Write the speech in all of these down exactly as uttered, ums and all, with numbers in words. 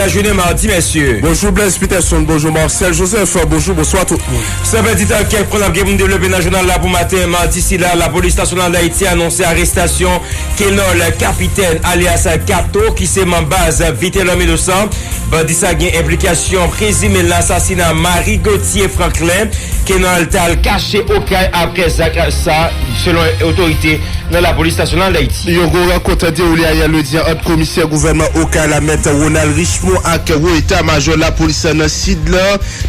Jounen madi, mesye. Bonjou, Blaise Peterson. Bonjou, Marcel Joseph. Bonjou, bonswa tout moun. San pèdi tan, kèk pwen n ap gen pou n devlope nan jounal la pou maten madi sila. Lapolis Nasyonal Dayiti anonse arestasyon Kenol Kapitèn, alyas Kato, ki se manm baz Vitelhomme Innocent. Bandi sa gen enplikasyon prezime nan asasina Marie Gauthier Franklin. Kenol t al kache Okay apre zak sa, selon otorite nan Lapolis Nasyonal Dayiti. Yon gwo rankont dewoule ayè lendi an ant komisè gouvènman Okay la, Mèt Ronald Richemond, ak wo eta majò lapolis nan Sid la.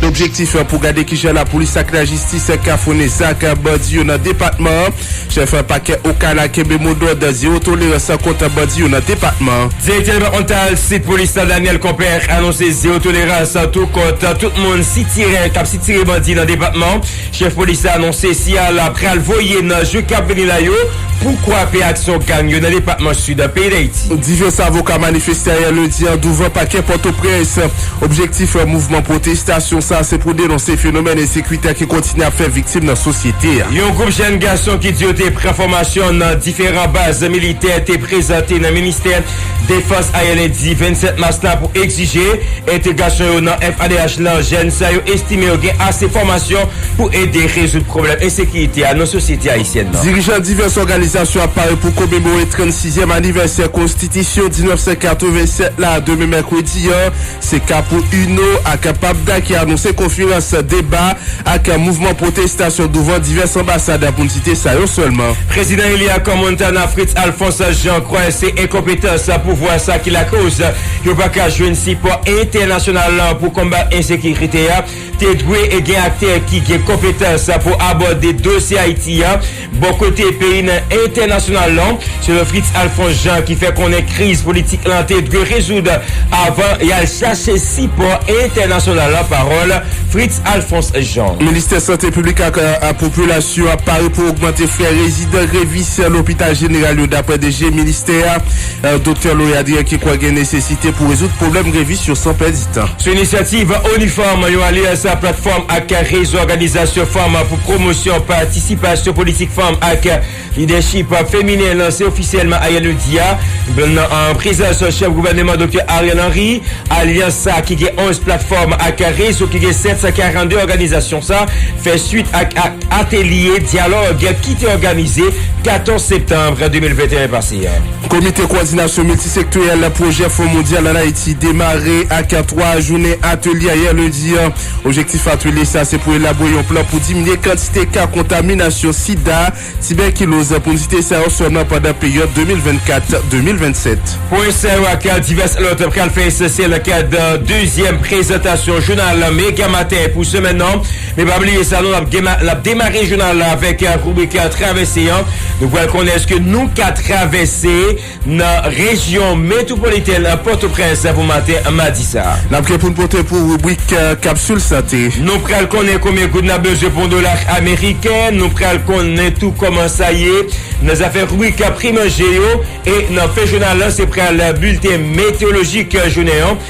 Objektif pou gade kijan lapolis ak lajistis ka frennen zak bandi yo nan depatman an. Chèf pakè Okay la kenbe modòd zewo tolerans kont bandi yo nan depatman an. Direktè depatmantal sit polis la, Daniel Compère, anonse zewo tolerans tou kont tout moun sitirè k ap sitire bandi nan depatman. Chèf polis la anonse siyal la pral voye nan jou k ap vini la yo pou kwape aksyon gang yo nan depatman Sid peyi Dayiti. Divès avoka manifeste ayè lendi an douvan pakè Pòtoprens. Objektif mouvman pwotestasyon sa se pou denonse fenomèn ensekirite ki kontinye ap fè viktim nan sosyete a. Yon gwoup jèn gason ki di yo te pran fòmasyon nan diferan baz militè te prezante nan ministè defans ayè lendi vennsèt mas la pou egzije entegrasyon yo nan F A D H lan. Jèn sa yo estime yo gen ase fòmasyon pou ede rezoud pwoblèm ensekirite a nan sosyete ayisyèn nan. Dirijan divès òganizasyon ap pare pou komemore trannsizyèm anivèsè konstitisyon diznèf san katrevennsèt la demen mèkredi an. Se ka pou UNO ak PAPDA ki anonse konferans deba ak mouvman pwotestasyon douvan divès anbasad, pou n site sa yo sèlman. Prezidan eli ak Montana, Fritz Alphonse Jean, kwè se enkonpetans pouvwa sa ki lakoz yo pa ka jwenn sipò entènasyonal lan pou konbat ensekirite a. Te dwe gen aktè ki gen konpetans pou abòde dosye Ayiti a bò kote peyi nan entènasyonal lan. Selon Fritz Alphonse Jean, ki fè konnen kriz politik lan te dwe rezoud avan y al chache sipò entènasyonal lan. Pawòl Fritz Alphonse Jean. Ministè Sante Piblik ak, a, Popilasyon ap pare pou ogmante frè rezidan grevis lopital jeneral yo, daprè D G ministè a, a, Doktè Lory Adrien, ki kwè gen nesesite pou rezoud pwoblèm grevis yo san pèdi tan. Sou inisyativ ONIFAM, yon alyans platfòm ak rezo òganizasyon fanm pou pwomosyon patisipasyon politik fanm ak lidèchip feminen, lanse ofisyèlman ayè lendi a, nan, an prezans chèf gouvèneman Doktè Ariel Henry. Alyans sa ki gen onz platfòm ak rezo ki gen sèt san karannde òganizasyon sa fè swit ak, ak atelye dyalòg ki te òganize katòz septanm de mil venteyen pase a. Komite kowòdinasyon miltisektoryèl pwojè Fon Mondyal ann Ayiti demare ak twa jounen atelye ayè lendi an. Objektif atelye sa se pou elabore yon plan pou diminye kantite ka kontaminasyon sida, tibèkiloz, pou n site sa yo sèlman pandan peryòd de mil vennkat de mil vennsèt. Pwen sa yo ak divès lòt pral fè esansyèl nan kad dezyèm prezantasyon jounal Mega Maten pou semèn nan. Men pa bliye sa non, l ap, l ap demare jounal la avèk ribrik Travèse an. Nou pral konnen èske nou ka travèse nan rejyon metwopolitèn Pòtoprens pou maten madi sa a. N ap gen pou n pote pou ribrik, e, Kapsil Sante. Nou pral konnen konbyen goud n ap bezwen pou yon dola ameriken. Nou pral konnen tou kòman sa ye nan zafè ribrik pri manje yo. E nan fen jounal lan, se pral bilten meteyolojik jounen an.